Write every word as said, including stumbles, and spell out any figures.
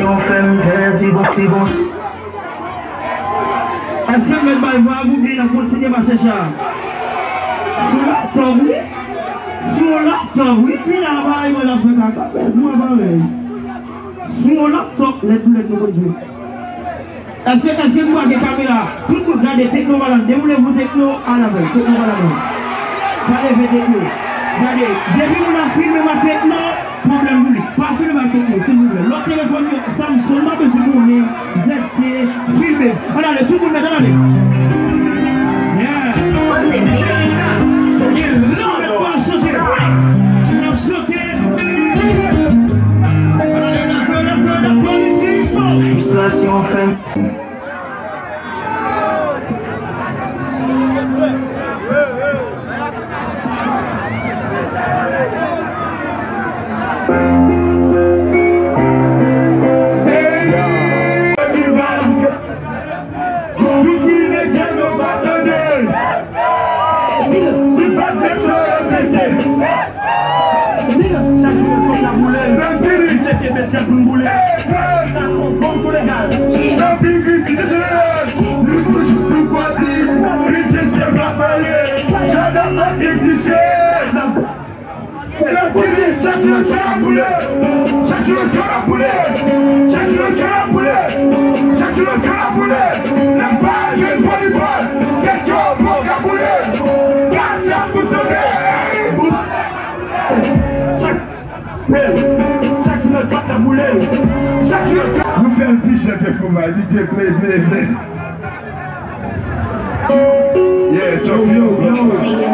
Yon fè m fè ti bons, ti bons. Èske m mèt bay vag oubyen n ap kontinye mache chè a? Sou laptòp, wi. Sou laptòp, wi. Pi la, bay mwen la fè kaka, mèt mwen parèy. Sou laptòp, lèt pou lèt nou konn jwe. Èske, èske nou pa gen kamera? Tout moun gade Tekno pa la, dewoule pou Tekno, al avè l, Tekno pa la. Pa leve Tekno. Gade, depi moun ap filme m ak Tekno, pwoblèm pou li. Pa filme m ak Tekno, silvouplè. Lòt telefòn yo, Samsung, m pa bezwen konnen, Z T, filme. Ann ale, tout moun mèt, ann ale. Yeah. Tout moun mèt pa chanje. N ap chante. Ann ale, let's go, let's go, let's go, let's go. Fristrasyon fè m Chak jou yo konn ap boule l. Li tcheke petrèl pou n boule l. Sa se yon bonm tou legal. Nou toujou sou pwati. Li tcheke pa pale. Jada pa kritiche. Chak jou yo konn ap boule l. Chak jou yo konn ap boule l. Chak jou yo konn ap boule l. Chak jou yo konn ap boule l. N ap pa jwenn volibòl. Se tchò pou ka boule l. Kach ap pou tonbe. Chak, chak jou yo t ap boule l. Chak jou yo t ap Nou fè l pi jan ke foma, D J play, play, play. Yeah, yo, yo, yo.